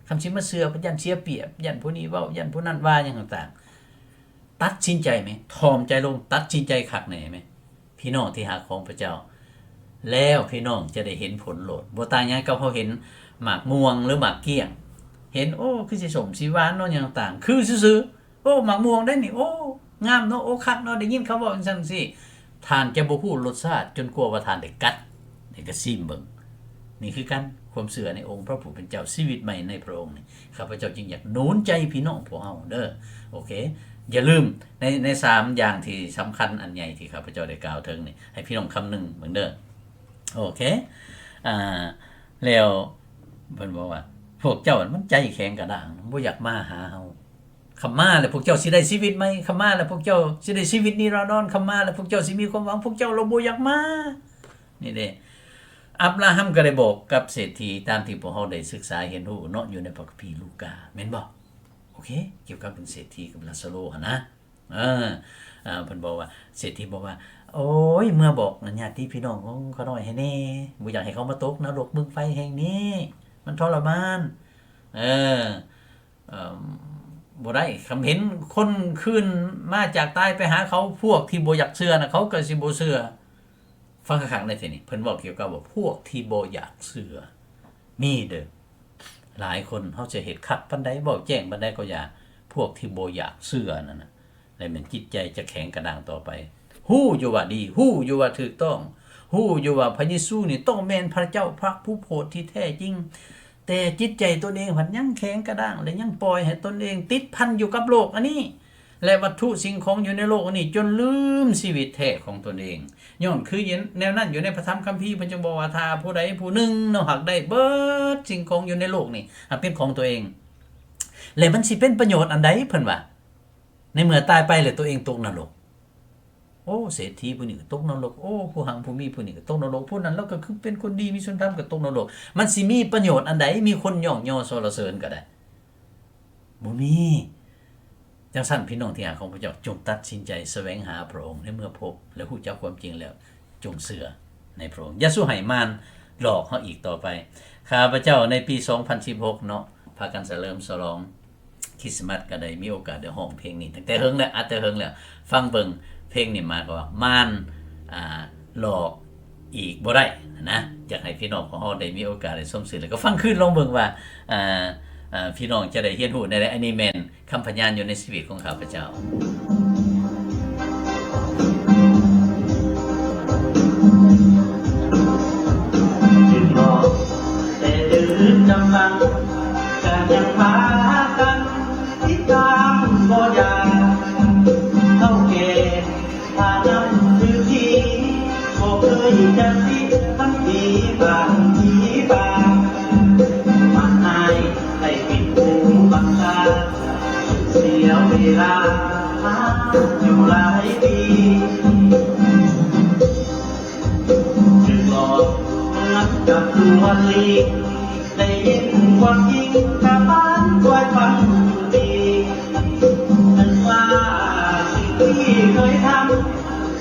ຄັນຊິມາເຊື່ອ ຢ້ານເສຍປຽບ, ຢ້ານຜູ້ນີ້ເວົ້າ, ຢ້ານຜູ້ນັ້ນວ່າຫຍັງຕ່າງໆ. ຕັດສິນໃຈແມ, ຖ່ອມໃຈລົງ, ຕັດສິນໃຈຄັກແນ່ແມ. ພີ່ນ້ອງທີ່ຮັກຂອງພະເຈົ້າ, ແລ້ວພີ່ນ້ອງຈະໄດ້ເຫັນຜົນໂລດ. ບໍ່ຕ່າງຫຍັງກັບເຮົາເຫັນ ໝາກມ່ວງ ຫຼື ໝາກກ້ຽງ ເຫັນ ໂອ້ ຄືຊິສົ້ມຊິຫວານເນາະ ຫຍັງຕ່າງ ຄືຊື່ໆ ໂອ້ ໝາກມ່ວງໄດ໋ນີ້ ໂອ້ ງາມເນາະ ໂອ້ ຄັກເນາະ ໄດ້ຍິນເຂົາເວົ້າຈັ່ງຊັ້ນຈັ່ງຊີ້ ທ່ານຈະບໍ່ຮູ້ລົດຊາດຈົນກວ່າວ່າທ່ານໄດ້ກັດ ແລ້ວກໍຊີມເບິ່ງ. ນີ້ຄືກັນ ຄວາມເຊື່ອໃນອົງພະຜູ້ເປັນເຈົ້າ ຊີວິດໃໝ່ໃນພະອົງນີ້ ຂ້າພະເຈົ້າຈຶ່ງຢາກໜູນໃຈພີ່ນ້ອງພວກເຮົາເດີ. ໂອເຄ ຢ່າລືມ ໃນ ໃນສາມຢ່າງທີ່ສຳຄັນອັນໃຫຍ່ທີ່ຂ້າພະເຈົ້າໄດ້ກ່າວເຖິງນີ້ ໃຫ້ພີ່ນ້ອງຄຳນຶງເບິ່ງເດີ. ໂອເຄ ອ່າ ແລ້ວເພິ່ນບອກວ່າ ພວກເຈົ້າມັນໃຈແຂງກະດ້າງ ບໍ່ຢາກມາຫາເຮົາ. ຄຳມາແລ້ວພວກເຈົ້າຊິໄດ້ຊີວິດໃໝ່, ຄຳມາແລ້ວພວກເຈົ້າຊິໄດ້ຊີວິດນິລັນດອນ, ຄຳມາແລ້ວພວກເຈົ້າຊິມີຄວາມຫວັງ, ພວກເຈົ້າລະບໍ່ຢາກມາ. ນີ້ເດ້ ອັບລາຮັມກໍໄດ້ບອກກັບເສດຖີຕາມທີ່ພວກເຮົາໄດ້ສຶກສາຮຽນຮູ້ເນາະ ຢູ່ໃນພະຄຳພີລູກາ ແມ່ນບໍ່? ໂອເຄ ກ່ຽວກັບເລື່ອງເສດຖີກັບລາຊາໂຣຫັ້ນນະ. ເອີ ເອີ ເພິ່ນບອກວ່າ ເສດຖີບອກວ່າ ໂອ້ຍ ເມືອບອກຍາດຕິພີ່ນ້ອງຂອງຂ້ານ້ອຍໃຫ້ແດ່ ບໍ່ຢາກໃຫ້ເຂົາມາຕົກນະລົກເບິ່ງໄຟແຫ່ງນີ້ ມັນທໍລະມານ. ເອີ ເອີ ບໍ່ໄດ້ ຄັນເຫັນຄົນຄືນມາຈາກຕາຍໄປຫາເຂົາ ພວກທີ່ບໍ່ຢາກເຊື່ອນະ ເຂົາກໍຊິບໍ່ເຊື່ອ. ຟັງຄັກໆ ໃນທີ່ນີ້ ເພິ່ນເວົ້າກ່ຽວກັບວ່າ ພວກທີ່ບໍ່ຢາກເຊື່ອ ມີເດີ ຫຼາຍຄົນ ເຮົາຈະເຮັດຄັກປານໃດ ເວົ້າແຈ້ງປານໃດກໍຢ່າ ພວກທີ່ບໍ່ຢາກເຊື່ອນັ້ນນະ ແລະ ແມ່ນຈິດໃຈຈະແຂງກະດ້າງຕໍ່ໄປ. ຮູ້ຢູ່ວ່າດີ ຮູ້ຢູ່ວ່າຖືກຕ້ອງ ຮູ້ຢູ່ວ່າພະເຢຊູນີ້ຕ້ອງແມ່ນພະເຈົ້າ ພະຜູ້ໂປດທີ່ແທ້ຈິງ, ແຕ່ຈິດໃຈຕົນເອງພັດຍັງແຂງກະດ້າງ ແລະ ຍັງປ່ອຍໃຫ້ຕົນເອງຕິດພັນຢູ່ກັບໂລກອັນນີ້ ແລະ ວັດຖຸສິ່ງຂອງຢູ່ໃນໂລກອັນນີ້ ຈົນລືມຊີວິດແທ້ຂອງຕົນເອງ. ຍ້ອນຄືແນວນັ້ນ ຢູ່ໃນພະທຳຄຳພີ ເພິ່ນຈຶ່ງບອກວ່າ ຖ້າຜູ້ໃດຜູ້ໜຶ່ງເນາະ ຫາກໄດ້ເບິດສິ່ງຂອງຢູ່ໃນໂລກນີ້ ຫາກເປັນຂອງຕົວເອງ ແລະ ມັນຊິເປັນປະໂຫຍດອັນໃດ? ເພິ່ນວ່າ ໃນເມື່ອຕາຍໄປແລ້ວຕົວເອງຕົກນະລົກ. ໂອ້ ເສດຖີຜູ້ນີ້ກໍຕົກນະລົກ, ໂອ້ ຜູ້ຮັ່ງຜູ້ມີຜູ້ນີ້ກໍຕົກນະລົກ, ຜູ້ນັ້ນລາວກໍຄືເປັນຄົນດີມີຄຸນທຳກໍຕົກນະລົກ. ມັນຊິມີປະໂຫຍດອັນໃດ? ມີຄົນຍ້ອງຍໍສັນລະເສີນກໍໄດ້ ບໍ່ມີ. ຈັ່ງຊັ້ນ ພີ່ນ້ອງທີ່ຮັກຂອງພະເຈົ້າ, ຈົ່ງຕັດສິນໃຈສະແຫວງຫາພະອົງໃນເມື່ອພົບ ແລະ ຮູ້ຈັກຄວາມຈິງແລ້ວ ຈົ່ງເຊື່ອໃນພະອົງ. ຢ່າສູ່ໃຫ້ມານຫຼອກເຮົາອີກຕໍ່ໄປ. ຂ້າພະເຈົ້າໃນປີສອງພັນສິບຫົກເນາະ ພາກັນສະເຫຼີມສະຫຼອງຄຣິສຕະມັດ ກໍໄດ້ມີໂອກາດໄດ້ຮ້ອງເພງນີ້ຕັ້ງແຕ່ເຫິງແລ້ວ ອັດແຕ່ເຫິງແລ້ວ. ຟັງເບິ່ງ ເພງນີ້ໝາຍຄວາມວ່າ ມານ ອ່າ ຫຼອກ ອີກບໍ່ໄດ້ນະ. ຢາກໃຫ້ພີ່ນ້ອງຂອງເຮົາໄດ້ມີໂອກາດໄດ້ຊົມຊື່ນ ແລ້ວກໍຟັງຄືນລອງເບິ່ງວ່າ ເອີ ເອີ ພີ່ນ້ອງຈະໄດ້ຮຽນຮູ້ແນວໃດ. ອັນນີ້ແມ່ນຄຳພະຍານຢູ່ໃນຊີວິດຂອງຂ້າພະເຈົ້າ. ພານຳຖືທີ່ ບໍ່ເຄີຍຈະຕິດ ມັນຜີບາງຜີບາງ ມັນຫາຍໄປເປັນຫູບັງຕາ ເສຍເວລາມາຢູ່ຫຼາຍປີ ຖືກຫຼອກເໝືອນກັບຕົວລີ ໄດ້ຍິນຄວາມຈິງກະບານຄອຍຟັງດີ ນຶກວ່າສິ່ງທີ່ເຄີຍທຳ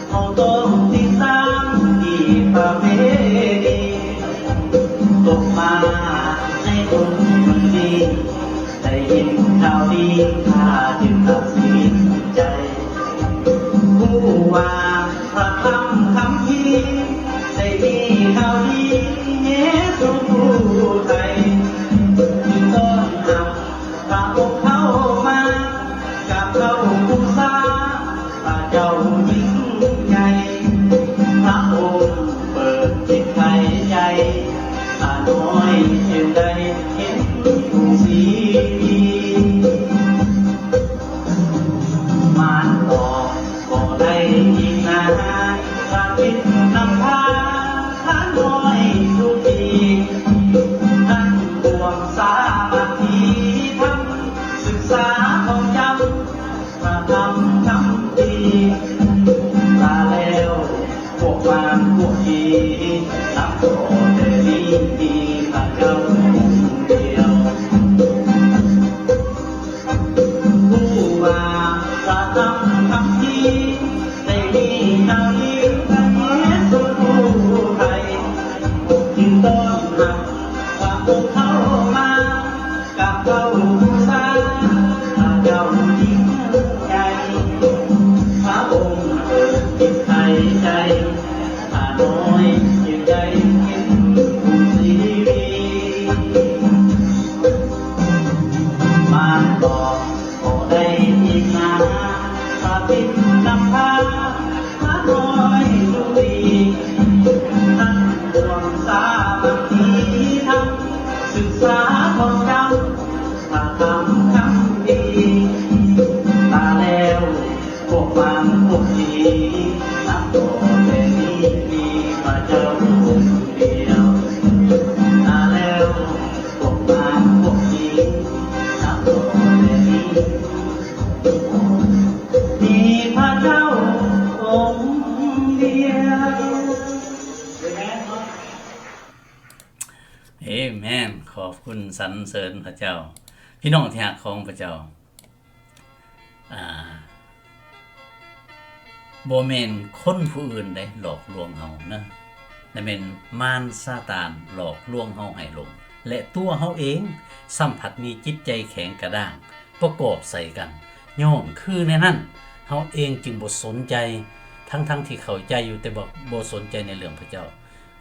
ເຮົາຕ້ອງຕິດຕາມທີ່ປະເພນີ ຕົກມາໃນຕົນມື້ນີ້ ໄດ້ຍິນຂ່າວດີ ຂ້າຈຶ່ງຕັດສິນໃຈ ຮູ້ວ່າພະທຳຄຳພີ ໄດ້ມີຂ່າວດີ ເຢຊູຜູ້ໄຖ່ ທີ່ຕ້ອນຮັບ ພະອົງເຂົ້າມາກາບເຈົ້າບູຊາ ພະເຈົ້າຍິ່ງໃຫຍ່ ພະອົງເປີດຈິດໃຫ້ໃຈ ຂ້ານ້ອຍຈຶ່ງໄດ້ເຫັນຜູ້ຊີວິດ ມານອອກບໍ່ໄດ້ອີກນານ ພະຈິດນຳພາ ຂ້ານ້ອຍທຸກທີ ທັງບວກສາມັກຄີທຳ ສຶກສາທ່ອງຈຳ ພະທຳຄຳພີ ລາແລ້ວພວກບ້ານພວກທີ່ ນັບຕໍ່ແຕ່ນີ້ທີ່ພະເຈົ້າຜູ້ດຽວ ຮູ້ວ່າພະທຳຄຳພີ ໄດ້ມີຂ່າວດີ ພະເຢຊູຜູ້ໄຖ່ ຈຶ່ງຕ້ອນຮັບພະອົງເຂົ້າມາ ກາບເຈົ້າບູຊາ ພະເຈົ້າຍິ່ງໃຫຍ່ ພະອົງເປີດຈິດໃຫ້ໃຈ ຂ້ານ້ອຍຈຶ່ງໄດ້ເຫັນຜູ້ຊີວິດ ນສັນເສີນພະເຈົ້າ. ພີ່ນ້ອງທີ່ຮັກຂອງພະເຈົ້າ, ອາ, ບໍ່ແມ່ນຄົນຜູ້ອື່ນໃດຫຼອກລວງເຮົານະ, ແຕ່ແມ່ນມານຊາຕານຫຼອກລວງເຮົາໃຫ້ຫຼົງ ແລະ ຕົວເຮົາເອງຊ້ຳພັດມີຈິດໃຈແຂງກະດ້າງປະກອບໃສ່ກັນ, ຍ້ອນຄືແນວນັ້ນ ເຮົາເອງຈຶ່ງບໍ່ສົນໃຈ, ທັງໆທີ່ເຂົ້າໃຈຢູ່ ແຕ່ບໍ່, ບໍ່ສົນໃຈໃນເລື່ອງພະເຈົ້າ.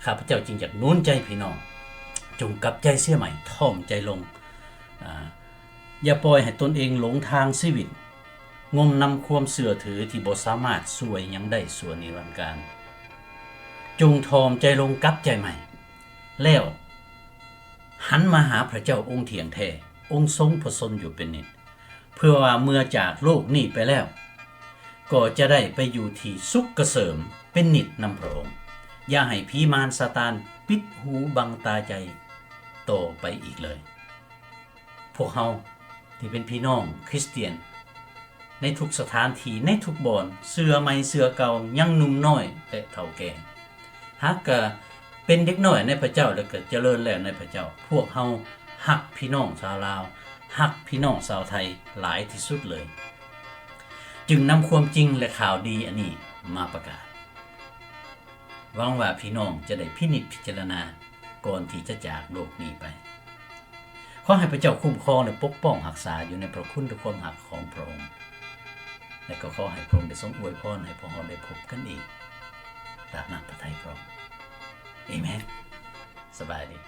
ຂ້າພະເຈົ້າຈຶ່ງຢາກໜູນໃຈພີ່ນ້ອງ, ຈົ່ງກັບໃຈເສຍໃໝ່, ຖ່ອມໃຈລົງ, ອາ, ຢ່າປ່ອຍໃຫ້ຕົນເອງຫຼົງທາງຊີວິດ, ງົມນຳຄວາມເຊື່ອຖືທີ່ບໍ່ສາມາດຊ່ວຍຫຍັງໄດ້ຊົ່ວນິລັນການ. ຈົ່ງຖ່ອມໃຈລົງ, ກັບໃຈໃໝ່, ແລ້ວຫັນມາຫາພະເຈົ້າອົງທ່ຽງແທ້, ອົງຊົງພະຊົນຢູ່ເປັນນິດ, ເພື່ອວ່າເມື່ອຈາກໂລກນີ້ໄປແລ້ວ, ກໍຈະໄດ້ໄປຢູ່ທີ່ສຸກກະເສີມເປັນນິດນຳພະອົງ. ຢ່າໃຫ້ຜີມານຊາຕານປິດຫູບັງຕາໃຈຕໍ່ໄປອີກເລີຍ. ພວກເຮົາທີ່ເປັນພີ່ນ້ອງຄຣິສຕຽນໃນທຸກສະຖານທີ່, ໃນທຸກບ່ອນ, ເຊື່ອໃໝ່ເຊື່ອເກົ່າ, ຍັງໜຸ່ມນ້ອຍແລະເຖົ້າແກ່, ຫາກກະເປັນເດັກນ້ອຍໃນພະເຈົ້າ ແລະ ກະຈະເລີນແລ້ວໃນພະເຈົ້າ, ພວກເຮົາຮັກພີ່ນ້ອງຊາວລາວ, ຮັກພີ່ນ້ອງຊາວໄທຫຼາຍທີ່ສຸດເລີຍ, ຈຶ່ງນຳຄວາມຈິງ ແລະ ຂ່າວດີອັນນີ້ມາປະກາດ. ຫວັງວ່າພີ່ນ້ອງຈະໄດ້ພິນິດພິຈາລະນາ ກ່ອນທີ່ຈະຈາກໂລກນີ້ໄປ. ຂໍໃຫ້ພະເຈົ້າຄຸ້ມຄອງ ແລະ ປົກປ້ອງຮັກສາຢູ່ໃນພະຄຸນ ແລະ ຄວາມຮັກຂອງພະອົງ, ແລະ ກໍຂໍໃຫ້ພະອົງໄດ້ຊົງອວຍພອນໃຫ້ພວກເຮົາໄດ້ພົບກັນອີກຕາມນ້ຳພະໄທພະອົງ. ເອເມນ. ສະບາຍດີ.